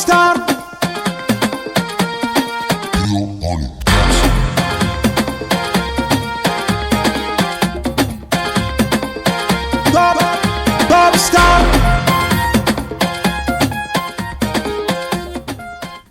Star. Top, Top Star.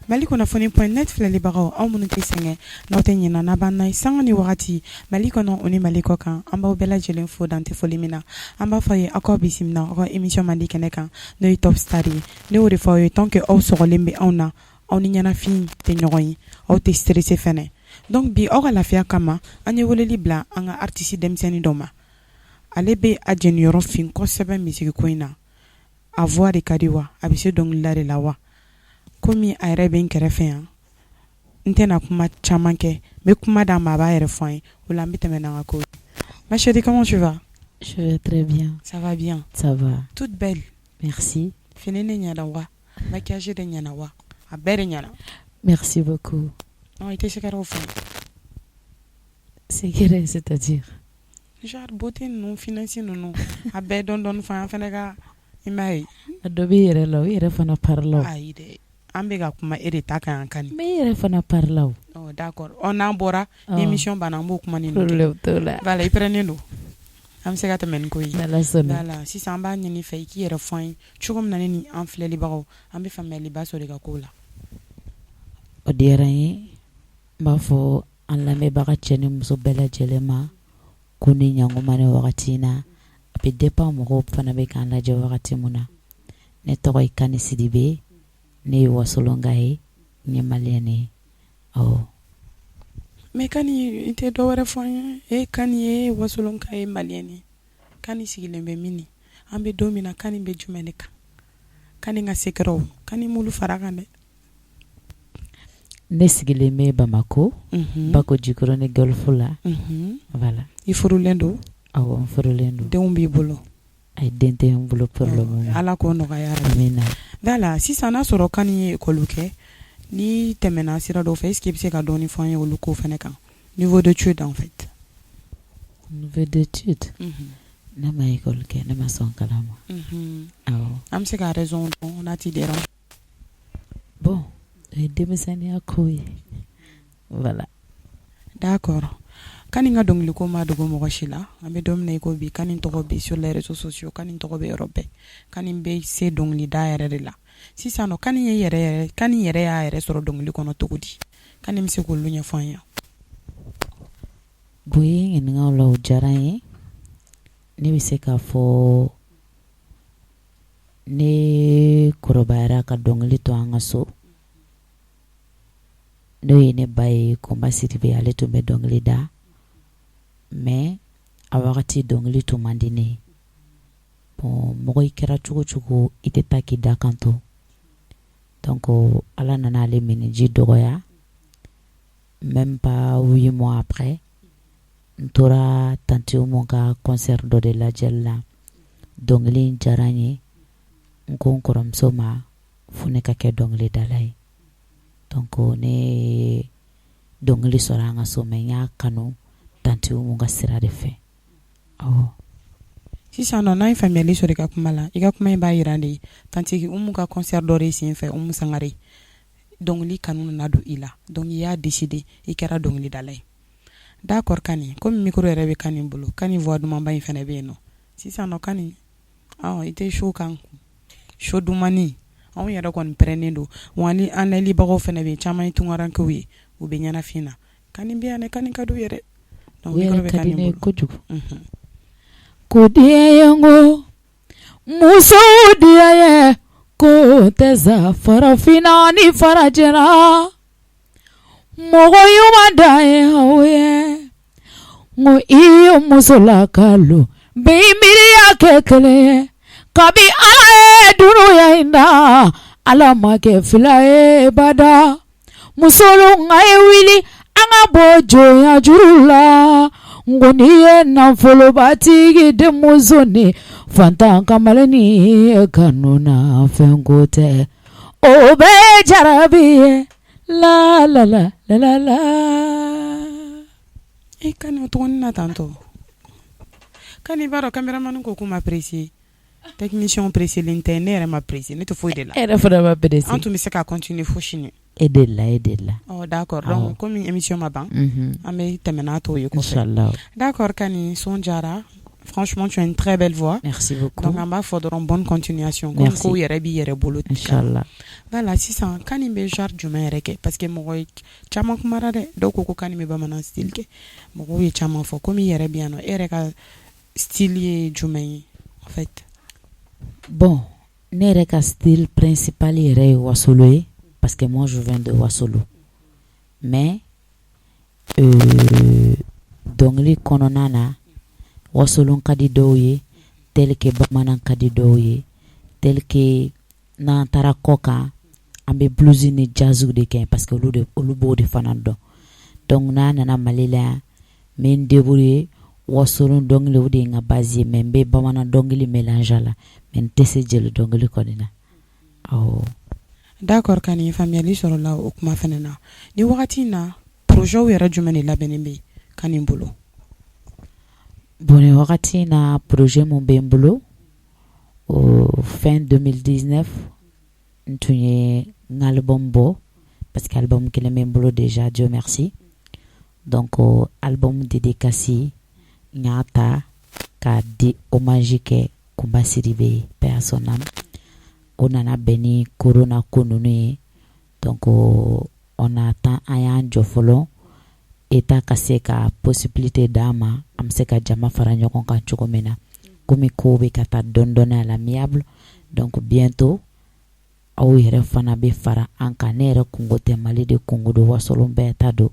Mali kunnafoni.net filɛlibagaw, aw minnu tɛ sɛgɛn n'aw tɛ ɲinɛ n'a b'an na sanga ni wagati Mali kɔnɔ o ni Mali kɔ kan, an b'aw bɛɛ lajɛlen fo dan tɛ foli min na. An b'a fɔ a ye aw k'aw bisimila aw ka émission mandi kɛnɛ kan, n'o ye Top Star ye. Ne y'o de fɔ aw ye, tant que aw sɔgɔlen bɛ anw na, aw ni ɲɛnafin tɛ ɲɔgɔn ye, aw tɛ stressé fɛnɛ. Donc bi, aw ka lafiya kama, an ye weleli bila an ka artiste denmisɛnnin dɔ ma. Ale bɛ a jɛniyɔrɔ fin kosɛbɛ musique ko in na. A voix de ka di wa, a bɛ se dɔnkilida de la wa. Komi a yɛrɛ bɛ n kɛrɛfɛ yan, n tɛna kuma caman kɛ, n bɛ kuma d'a ma, a b'a yɛrɛ fɔ an ye. O la an bɛ tɛmɛ n'an ka ko ye. Ma chérie, comment tu vas? Je vais très bien. Ça va bien? Ça va. Toute belle. Merci. Fini ne ɲɛna wa, maquillage de ɲɛna wa, a bɛɛ de ɲɛna. Merci beaucoup. Non, i tɛ secret fɔ. Secret, c'est-à-dire? Genre beauté ninnu, finesse ninnu, a bɛɛ dɔɔni dɔɔni fɔ an fana ka, i m'a ye. A dɔ b'i yɛrɛ la o, i yɛrɛ fana parila o. Ayi dɛ, an bɛ ka kuma e de ta kan yan Kani. Mais i yɛrɛ fana parila o. Ɔ d'accord, ɔ n'an bɔra ni émission banna, an b'o kuma ninnu kɛ. Problème t'o la. Voilà, i pɛrɛnnen don. An bɛ se ka tɛmɛ ni ko ye. N'Ala sɔnna. Voilà, sisan an b'a ɲini fɛ i k'i yɛrɛ fɔ an ye cogo min na, ne ni an filɛlibagaw, an bɛ faamuyaliba sɔrɔ i ka kow la. O diyara n ye. N b'a fɔ an lamɛnbaga cɛ ni muso bɛɛ lajɛlen ma ko ni ɲankuma ni wagati in na, a bɛ dépend mɔgɔw fana bɛ k'an lajɛ wagati mun na. Ne tɔgɔ ye Kani Sidibe, ne ye Wasolonka ye, n ye malienne ye, awɔ. Mais Kani, i tɛ dɔ wɛrɛ fɔ an ye? E Kani ye Wasolonka ye, malienne ye. Kani sigilen bɛ min? An bɛ don min na, Kani bɛ jumɛn de kan? Kani ka secret, Kani m'olu fara kan dɛ. Ne sigilen bɛ Bamako, Bako Jikɔrɔni Golf la. Voilà. I furulen don? Awɔ, n furulen don. Denw b'i bolo? Ayi, den tɛ n bolo pour le moment. Ala k'o nɔgɔya. Amina. Voilà, sisan n'a sɔrɔ Kani ye école kɛ, n'i tɛmɛna sira dɔw fɛ, est ce que i bɛ se ka dɔɔni fɔ an ye olu ko fana kan, niveau d'étude en fait? Niveau d'étude? Ne ma école kɛ, ne ma sɔn kalan ma. Awɔ. An bɛ se ka raison dɔn, n'a t'i dérange? Bon, o ye denmisɛnninya ko ye. Voilà. D'accord. Kani ka dɔnkiliko ma dogo mɔgɔ si la. An bɛ don min na i ko bi, Kani tɔgɔ bɛ sur les réseaux sociaux, Kani tɔgɔ bɛ yɔrɔ bɛɛ. Kani bɛ se dɔnkilida yɛrɛ de la. Sisan nɔ, Kani ye yɛrɛ yɛrɛ, Kani yɛrɛ y'a yɛrɛ sɔrɔ dɔnkili kɔnɔ cogo di? Kani bɛ se k'olu ɲɛfɔ an ye? Bon, i ye n ɲininka o la, o diyara n ye. Ne bɛ se k'a fɔ ne kɔrɔbayara ka dɔnkili to an ka so. N'o ye ne ba ye, Kɔnba Sidibe, ale tun bɛ dɔnkili da. Mais a wagati dɔnkili tun man di ne ye. Bon, mɔgɔ i kɛra cogo cogo, i tɛ taa k'i da kan to. Donc Ala nana ale miniji dɔgɔya. Même pas 8 mois après, n tora tantie Umu ka concert dɔ de lajɛli la. Dɔnkili in diyara n ye. N ko n kɔrɔmuso ma fo ne ka kɛ dɔnkilidala ye. Donc ne ye dɔnkili sɔrɔ an ka so, mais n y'a kanu tantie Umu ka sira de fɛ. Awɔ. Sisan nɔ, n'an ye faamuyali sɔrɔ i ka kuma la, i ka kuma in b'a jira de tantie Umu ka concert dɔ de sen fɛ, Umu Sangare, dɔnkili kanu nana don i la, donc i y'a décider, i kɛra dɔnkilidala ye. D'accord Kani, komi micro yɛrɛ bɛ Kani bolo, Kani voix dumanba in fana bɛ yen nɔ. Sisan nɔ Kani, i tɛ show kan, show dumani, anw yɛrɛ kɔni pɛrɛnnen don wa. Ni an layɛlibagaw fana bɛ yen, caman ye tunkarankew ye, u bɛ ɲɛnafin na. Kani bɛ yan dɛ, Kani ka d'u ye dɛ. O yɛrɛ ka di ne ye kojugu. Ko diɲɛ ye n ko musow diya ye ko tɛ sa farafinna ni farajɛla, mɔgɔ ɲuman dan ye aw ye. N ko i ye muso lakalo bɛɛ miiriya kɛ kelen ye. Kabi Ala ye dunuya in da, Ala ma kɛ fila ye bada. Musolu, a ye wuli, an ka bɔ jɔnya juru la. N ko n'i ye nafolobatigi denmuso ni fantan kamalennin kanu na, fɛn ko tɛ, o bɛɛ jarabi ye. La la la la la. E Kani, o tɔgɔnin na tantɔ. Kani, i b'a dɔn cameraman ko k'u ma apprécier. Technicien pressé tɛ, ne yɛrɛ ma pressé, ne tɛ foyi de la. E yɛrɛ fana ma pressé. An tun bɛ se ka continuer fo sini. E de la, e de la. Ɔ d'accord, donc komi émission ma ban, an bɛ tɛmɛ n'a tɔw ye kɔfɛ. Inchallah. D'accord Kani, son diyara. Franchement, tu as une très belle voix. Merci beaucoup. Donc an b'a fɔ dɔrɔn bonne continuation. Komi Merci. kow yɛrɛ b'i yɛrɛ bolo. Inchallah. Voilà, sisan Kani bɛ genre jumɛn yɛrɛ kɛ? Parce que mɔgɔ ye caman kumara dɛ, dɔw ko ko Kani bɛ bamanan style kɛ. Mɔgɔw ye caman fɔ, komi i yɛrɛ bɛ yan nɔ, e yɛrɛ ka style ye jumɛn ye en fait? Bon, ne yɛrɛ ka style principal yɛrɛ ye wasolo ye, parce que moi je viens de Wasolo. Mais dɔnkili kɔnɔna na, wasolon ka di dɔw ye, tel que bamanan ka di dɔw ye, tel que n'an taara kɔ kan, an bɛ blues ni jazz de kɛ, parce que olu de olu b'o de fana dɔn. Donc n'a nana Mali la yan, n bɛ n débrouiller wasolon dɔnkili, o de ye n ka base ye, mais n bɛ bamanan dɔnkili mélange a la, mais n tɛ se jeli dɔnkili kɔni na. Awɔ. D'accord Kani, faamuyali sɔrɔla o kuma fana na. Ni wagati in na, projet yɛrɛ jumɛn de labɛnnen bɛ Kani bolo? Bon, nin wagati in na, projet mun bɛ n bolo, o fin 2019 n tun ye n ka album bɔ, parce que album kelen bɛ n bolo déjà, Dieu merci. Donc album dédicace n y'a ta k'a di hommage kɛ Kunba Sidibe ye, paix à son âme. O nana bɛn ni corona ko ninnu ye, donc on attend, an y'an jɔ fɔlɔ État ka se ka possibilité d'an ma, an bɛ se ka jama fara ɲɔgɔn kan cogo min na, komi kow bɛ ka taa dɔɔni dɔɔni à l'amiable. Donc bientôt aw yɛrɛ fana bɛ fara an kan. Ne yɛrɛ kungo tɛ, Mali de kungo don, wasolon bɛɛ ta don,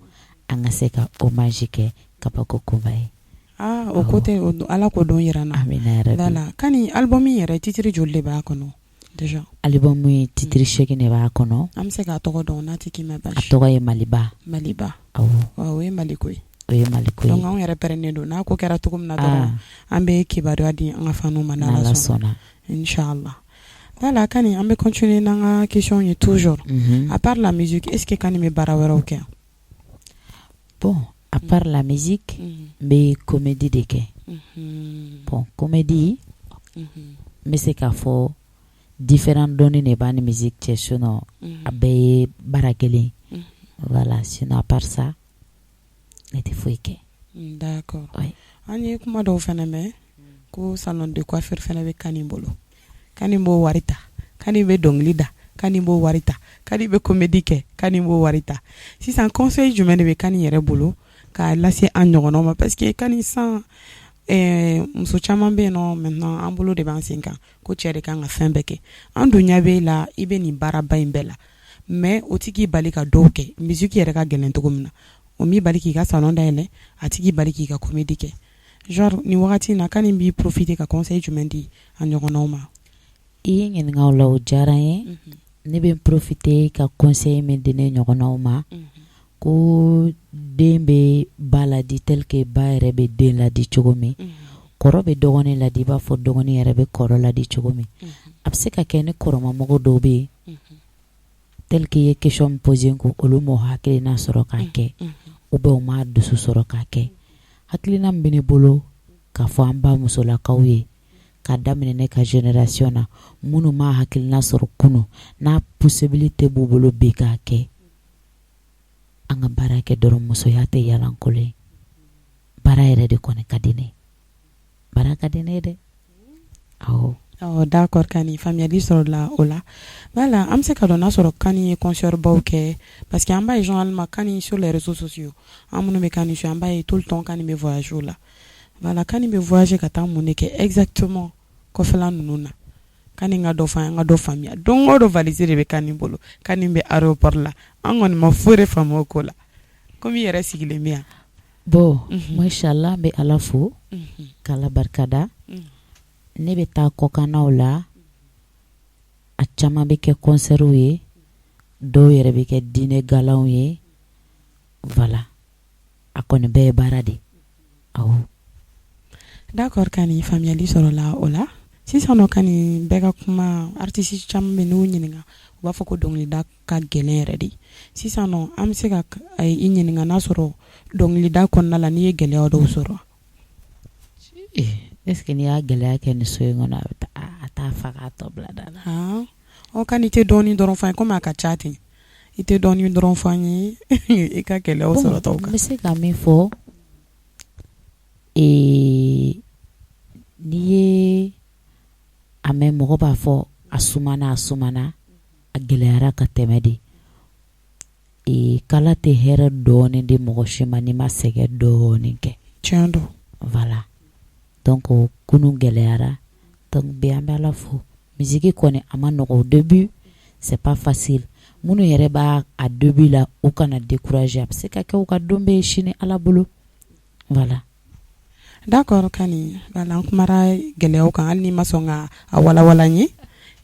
an ka se ka hommage kɛ Kabako Kunba ye. Ah, o ko tɛ, Ala k'o don yira n na. Amina yarabi. Voilà, Kani, album yɛrɛ titre joli de b'a kɔnɔ déjà? Album ye titre 8 de b'a kɔnɔ. An bɛ se k'a tɔgɔ dɔn n'a tɛ k'i ma A basi? tɔgɔ ye Maliba. Maliba. Awɔ. O ye Mali ko ye. O ye Mali ko ye. Donc anw yɛrɛ pɛrɛnnen don, n'a ko kɛra cogo min na dɔrɔn, an bɛ kibaruya di an ka faniw ma n'Ala n'Ala sɔnna. sɔnna. Inchallah. Voilà Kani, an bɛ continuer n'an ka question ye toujours. À part la musique, est-ce que Kani bɛ baara wɛrɛw kɛ? Bon, à part la musique, n bɛ comédie de kɛ. Bon, comédie, n bɛ se k'a fɔ différent dɔɔni de b'a ni musique cɛ, sinon a bɛɛ ye baara kelen. Voilà, sinon à part ça, ne tɛ foyi kɛ. D'accord. Ouais. An ye kuma dɔw fana mɛn ko salon de coiffure fana bɛ Kani bolo. Kani b'o wari ta, Kani bɛ dɔnkili da, Kani b'o wari ta, Kani bɛ comédie kɛ, Kani b'o wari ta. Sisan conseil jumɛn de bɛ Kani yɛrɛ bolo k'a lase an ɲɔgɔnnaw ma? Parce que Kani san muso caman bɛ yen nɔ maintenant, an bolo de b'an sen kan ko cɛ de kan ka fɛn bɛɛ kɛ. An dun ɲɛ b'e la, i bɛ nin baaraba in bɛɛ la, mais o ti k'i bali ka dɔw kɛ. Musique yɛrɛ ka gɛlɛn cogo min na, o m'i bali k'i ka salon dayɛlɛ, a ti k'i bali k'i ka comédie kɛ. Genre nin wagati in na, Kani b'i profiter ka conseil jumɛn di a ɲɔgɔnnaw ma? I ye ɲininka o la, o diyara n ye. Ne bɛ profiter ka conseil min di ne ɲɔgɔnnaw ma, ko den bɛ ba ladi tel que ba yɛrɛ bɛ den ladi cogo min, kɔrɔ bɛ dɔgɔnin ladi i b'a fɔ dɔgɔnin yɛrɛ bɛ kɔrɔ ladi cogo min. A bɛ se ka kɛ ni kɔrɔmamɔgɔ dɔw bɛ yen, tel que i ye question min poser n kun, olu m'o hakilina sɔrɔ k'a kɛ, ou bien u m'a dusu sɔrɔ k'a kɛ. Hakilina min bɛ ne bolo k'a fɔ an ba musolakaw ye, k'a daminɛ ne ka génération na, minnu m'a hakilina sɔrɔ kunun, n'a possibilité b'u bolo bi k'a kɛ, an ka baara kɛ dɔrɔn. Musoya tɛ yalankolon ye. Baara yɛrɛ de kɔni ka di ne ye, baara ka di ne ye dɛ, awɔ. Ɔ d'accord Kani, faamuyali sɔrɔla o la. Voilà, an bɛ se ka dɔn n'a sɔrɔ Kani ye concert baw kɛ? Parce que an b'a ye généralement Kani sur les réseaux sociaux, an minnu bɛ Kani suit, an b'a ye tout le temps Kani bɛ voyage la. Voilà, Kani bɛ voyager ka taa mun de kɛ exactement kɔfɛla ninnu na? Kani ka dɔ fɔ an ye, an ka dɔ faamuya. Don o don valise de bɛ Kani bolo, Kani bɛ aéroport la, an kɔni ma foyi de faamu o ko la, komi i yɛrɛ sigilen bɛ yan. Bon, mashallah, n bɛ Ala fo k'Ala barikada. Ne bɛ taa kɔkannaw la, a caman bɛ kɛ concert ye, dɔw yɛrɛ bɛ kɛ diinɛ galanw ye. Voilà, a kɔni bɛɛ ye baara de, awɔ. D'accord Kani, faamuyali sɔrɔla o la. Sisan nɔ Kani, bɛɛ ka kuma, artiste caman bɛ n'u ɲininka, u b'a fɔ ko dɔnkilida ka gɛlɛn yɛrɛ de. Sisan nɔ an bɛ se ka i ɲininka n'a sɔrɔ dɔnkilida kɔnɔna la, n'i ye gɛlɛya dɔw sɔrɔ? Est ce que n'i y'a gɛlɛya kɛ nin so in kɔnɔ, a bɛ taa a taa fa k'a tɔ bila da la. Ɔ Kani, i tɛ dɔɔnin dɔrɔn fɔ an ye, komi a ka ca ten, i tɛ dɔɔnin dɔrɔn fɔ an ye i ka gɛlɛyaw sɔrɔtaw kan. N bɛ se ka min fɔ, n'i ye a mɛn, mɔgɔ b'a fɔ a sumana, a sumana, a gɛlɛyara ka tɛmɛ de. K'Ala tɛ hɛrɛ dɔɔnin di mɔgɔ si ma n'i ma sɛgɛn dɔɔnin kɛ. Tiɲɛ don. Voilà, donc kunun gɛlɛyara, donc bi an bɛ Ala fo. Musique kɔni, a ma nɔgɔ au début, c'est pas facile. Minnu yɛrɛ b'a a début la, u kana décourager, a bɛ se ka kɛ u ka don bɛ ye sini Ala bolo, voilà. D'accord Kani, voilà, an kumara gɛlɛyaw kan, hali n'i ma sɔn ka a walawala n ye,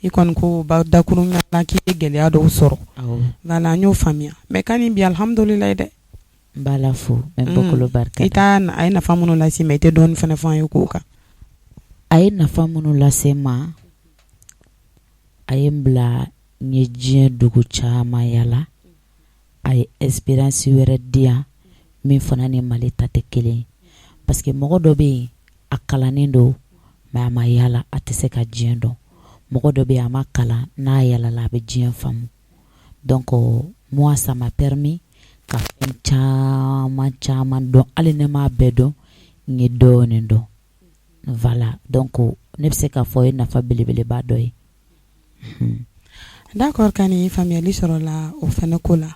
i kɔni ko ba dakuru ɲɛ k'i ye gɛlɛya dɔw sɔrɔ. Voilà, an y'o faamuya. Mais Kani, bi alhamdulilayi dɛ. N b'a la fo, n bɛ bɔkolo barika. I t'a a ye nafa minnu lase ma, i tɛ dɔɔnin fana fɔ an ye k'o kan. A ye nafa minnu lase n ma, a ye n bila n ye diɲɛ dugu caman yala, a ye expérience wɛrɛ di yan min fana ni Mali ta tɛ kelen ye, parce que mɔgɔ dɔ bɛ yen, a kalannen don, mais a ma yala, a tɛ se ka diɲɛ dɔn. Mɔgɔ dɔ bɛ yen, a ma kalan, n'a yalala, a bɛ diɲɛ faamu. Donc moi, ça m'a permis ka fɛn caman caman dɔn. Hali ne m'a bɛɛ dɔn, n ye dɔɔnin dɔn, voilà. Donc ne bɛ se k'a fɔ o ye nafa belebeleba dɔ ye. D'accord Kani, faamuyali sɔrɔla o fana ko la.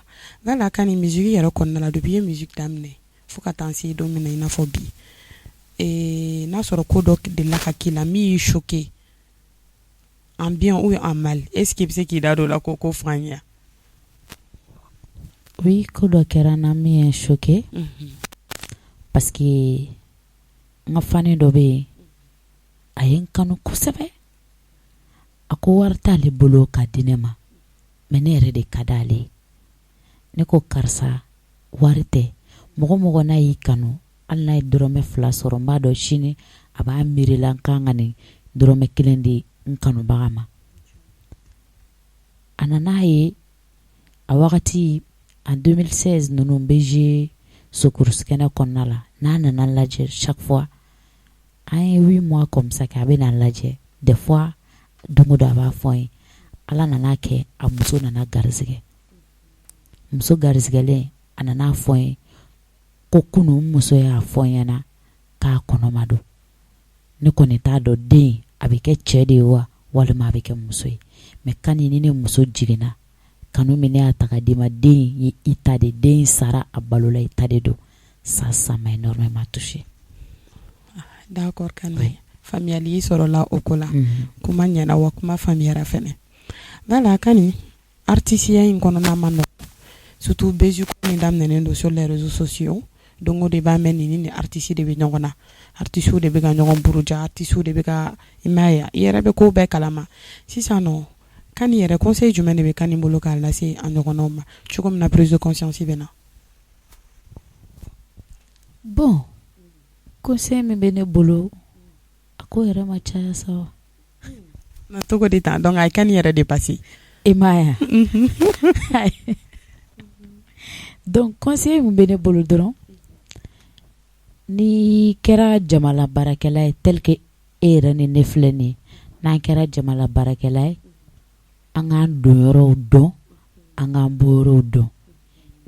Voilà Kani, musique yɛrɛ kɔnɔna la, depuis i ye musique daminɛ fo ka taa se don min na, i n'a fɔ bi, n'a sɔrɔ ko dɔ delila ka k'i la min y'i choqué en bien ou en mal, est-ce que i bɛ se k'i da don o la k'o ko fɔ an ye? Oui, ko dɔ kɛra n na min ye n choqué, parce que n ka fan dɔ bɛ yen, a ye n kanu kosɛbɛ. A ko wari t'ale bolo ka di ne ma, mais ne yɛrɛ de ka d'ale ye. Ne ko karisa, wari tɛ mɔgɔ mɔgɔ n'a y'i kanu, hali n'a ye dɔrɔmɛ 2 sɔrɔ, n b'a dɔn sini a b'a miiri la n kan ka nin dɔrɔmɛ 1 di n kanubaga ma. A nana ye a wagati, en 2016 ninnu, n bɛ jouer sokurusi kɛnɛ kɔnɔna la. N'a nana lajɛ chaque fois, an ye 8 mois comme ça kɛ, a bɛ na lajɛ des fois, don o don a b'a fɔ n ye. Ala nana kɛ, a muso nana garisɛgɛ. Muso garisɛgɛlen, a nana fɔ n ye ko kunun n muso y'a fɔ n ɲɛna k'a kɔnɔma don. Ne kɔni t'a dɔn den a bɛ kɛ cɛ de ye wa, walima a bɛ kɛ muso ye, mais Kani, ni ne muso jiginna, kanu min ne y'a ta ka d'i ma, den ye i ta de, den sara a balola, i ta de don. Ça m'a énormément touché. D'accord Kani, faamuyali sɔrɔla o ko la, kuma ɲɛna wa, kuma faamuyara fɛnɛ. Voilà Kani, artisiya in kɔnɔna ma nɔgɔn, surtout buzz ko min daminɛnen don sur les réseaux sociaux. Don o don i b'a mɛn nin ni artiste de bɛ ɲɔgɔn na, artistes de bɛ ka ɲɔgɔn buruja, artistes de bɛ ka, i m'a ye, i yɛrɛ bɛ ko bɛɛ kalama sisan nɔ. Kani yɛrɛ, conseil jumɛn de bɛ Kani bolo k'a lase a ɲɔgɔnnaw ma, cogo min na prise de conscience bɛ na? Bon, conseil min bɛ ne bolo, a ko yɛrɛ ma caya sa. Na cogo di tan? Donc a ye Kani yɛrɛ dépassé. I m'a ye? Donc conseil min bɛ ne bolo dɔrɔn, ni kɛra jamana baarakɛla ye, tel que e yɛrɛ ni ne filɛ nin ye, n'an kɛra jamana baarakɛla ye, an k'an don yɔrɔw dɔn, an k'an bɔ yɔrɔw dɔn.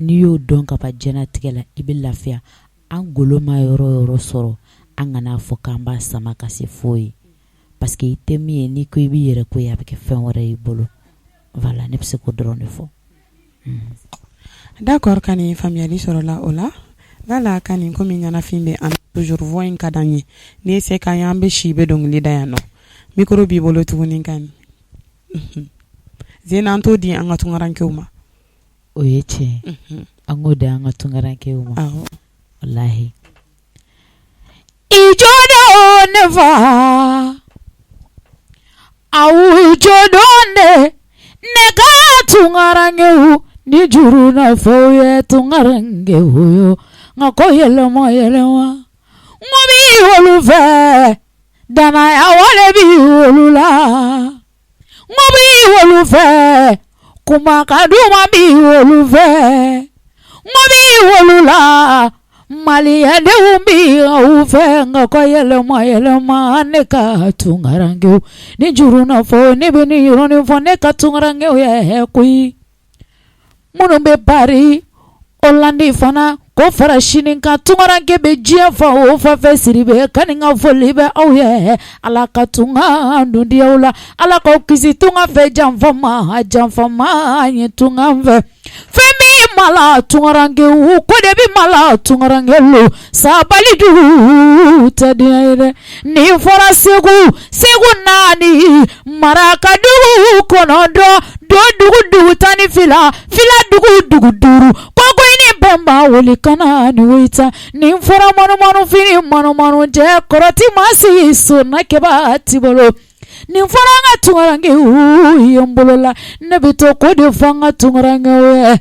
N'i y'o dɔn ka ban diɲɛlatigɛ la, i bɛ lafiya. An golo ma yɔrɔ yɔrɔ sɔrɔ, an kana fɔ k'an b'a sama ka se fo ye, parce que i tɛ min ye, n'i ko i b'i yɛrɛ ko ye, a bɛ kɛ fɛn wɛrɛ y'i bolo. Voilà, ne bɛ se k'o dɔrɔn de fɔ. D'accord Kani, faamuyali sɔrɔla o la. Voilà Kani, komi ɲɛnafin bɛ an toujours, voix in ka d'an ye, n'i ye se k'an ye, an bɛ si, bɛ dɔnkili da yan nɔ. Micro b'i bolo tuguni Kani. Zena, an t'o di an ka tunkarankew ma. O ye tiɲɛ, an k'o di an ka tunkarankew ma. Awɔ. Walahi, i jɔdon ne fa, aw jɔdon de ne ka tunkarankew, ni juru na fɔw ye tunkarankew yo, nka ko yɛlɛma yɛlɛma n ko b'i wolu fɛ, danaya wale b'i wolu la, n ko b'i wolu fɛ, kuma ka duman b'i wolu fɛ, n ko b'i wolu la. Malidenw bɛ aw fɛ nka ko yɛlɛma yɛlɛma ne ka tunkarankew ni juru na fɔ ne bɛ nin yɔrɔnin fɔ ne ka tunkarankew ye koyi minnu bɛ Paris Hollande fana ko fara Chine kan tunkaranke bɛ diɲɛ fan o fan fɛ Sidibe Kani ka foli bɛ aw ye Ala ka tunga dun diya aw la Ala k'aw kisi tunga fɛ janfa ma janfa man ɲi tunga fɛ fɛn min ma la tunkarankew ko de bɛ ma la tunkarankew sabali du tɛ diya ye dɛ nin fɔra Segu Segu naani marakadugu 9 do dugu dugu 12 fila dugu dugu 5 koko ni banba wuli kana ni wita nin fɔra manumanu fini manumanu jɛ kɔrɔti ma sigi sonnakɛba ti bolo nin fɔra an ka tunkarankew ye n bolo la ne bɛ to k'o de fɔ an ka tunkarankew ye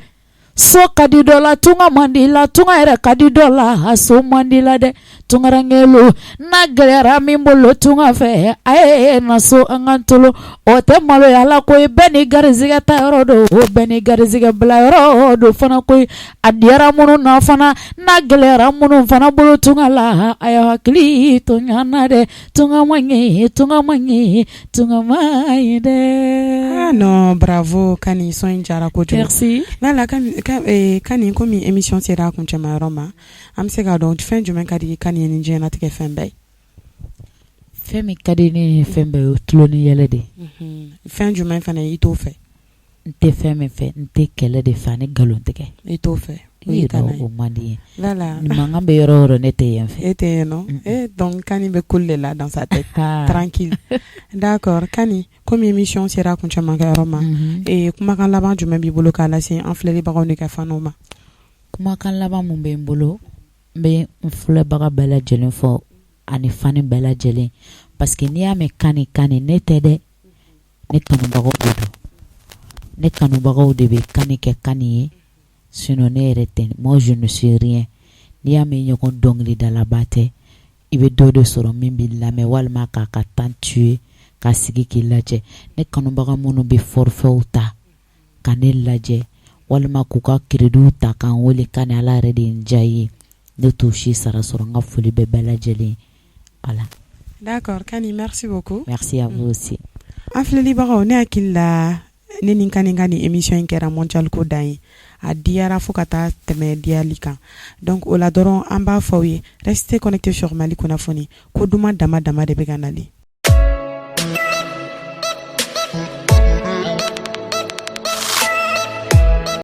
so ka di dɔ la tunga man di la tunga yɛrɛ ka di dɔ la so man di la dɛ tunkarankew n'a gɛlɛyara min bolo tunga fɛ a ye na so an ka tolo o tɛ maloya la koyi bɛɛ ni garisɛgɛ ta yɔrɔ don bɛɛ ni garisɛgɛ bila yɔrɔ don fana koyi a diyara minnu na fana n'a gɛlɛyara minnu fana bolo tunga la a ye hakili to ɲɔgɔn na dɛ tunga man ɲi tunga man ɲi tunga man ɲi dɛ. Ah non bravo Kani son in diyara kojugu. Merci. Lala Kani komi émission sera a kuncɛma yɔrɔ ma an bɛ se k'a dɔn fɛn jumɛn ka di Kani ye ni diɲɛlatigɛ fɛn bɛɛ ye? Fɛn min ka di ne ye fɛn bɛɛ ye o ye tulon ni yɛlɛ de ye. Unhun. Fɛn jumɛn fana i t'o fɛ? N tɛ fɛn min fɛ n tɛ kɛlɛ de fɛ ani nkalon tigɛ. I t'o fɛ. O y'i tana ye. O man di n ye. Lala. Ni mankan bɛ yɔrɔ o yɔrɔ ne tɛ yen fɛ. E tɛ yen nɔ? Eh donc Kani bɛ cool de la dans sa tête. Tranquille. D'accord Kani komi émission sera a kuncɛma yɔrɔ ma. Unhun. Ee kumakan laban jumɛn b'i bolo k'a lase an filɛlibagaw n'i ka fanw ma? Kumakan laban min bɛ n bolo n bɛ n filɛbaga bɛɛ lajɛlen fo ani fan bɛɛ lajɛlen parce que n'i y'a mɛn Kani Kani ne tɛ dɛ. Ne kanubagaw de don ne kanubagaw de bɛ Kani kɛ Kani ye sinon ne yɛrɛ tɛ moi je ne suis rien n'i y'a mɛn ɲɔgɔn dɔnkilidalaba tɛ i bɛ dɔ de sɔrɔ min b'i lamɛn walima k'a ka temps tuer ka sigi k'i lajɛ ne kanubaga minnu bɛ forfait ta ka ne lajɛ walima k'u ka crédit ta k'an wele Kani Ala yɛrɛ de ye n diya ye ne t'o si sara sɔrɔ n ka foli bɛ bɛɛ lajɛlen voilà. D'accord Kani merci beaucoup. Merci à vous aussi. An filɛlibagaw ne hakili la ne ni Kani ka nin émission in kɛra mondial ko dan ye a diyara fo ka taa tɛmɛ diyali kan donc o la dɔrɔn an b'a fɔ aw ye restez connectés sur Mali kunnafoni ko duman dama dama de bɛ ka nalen.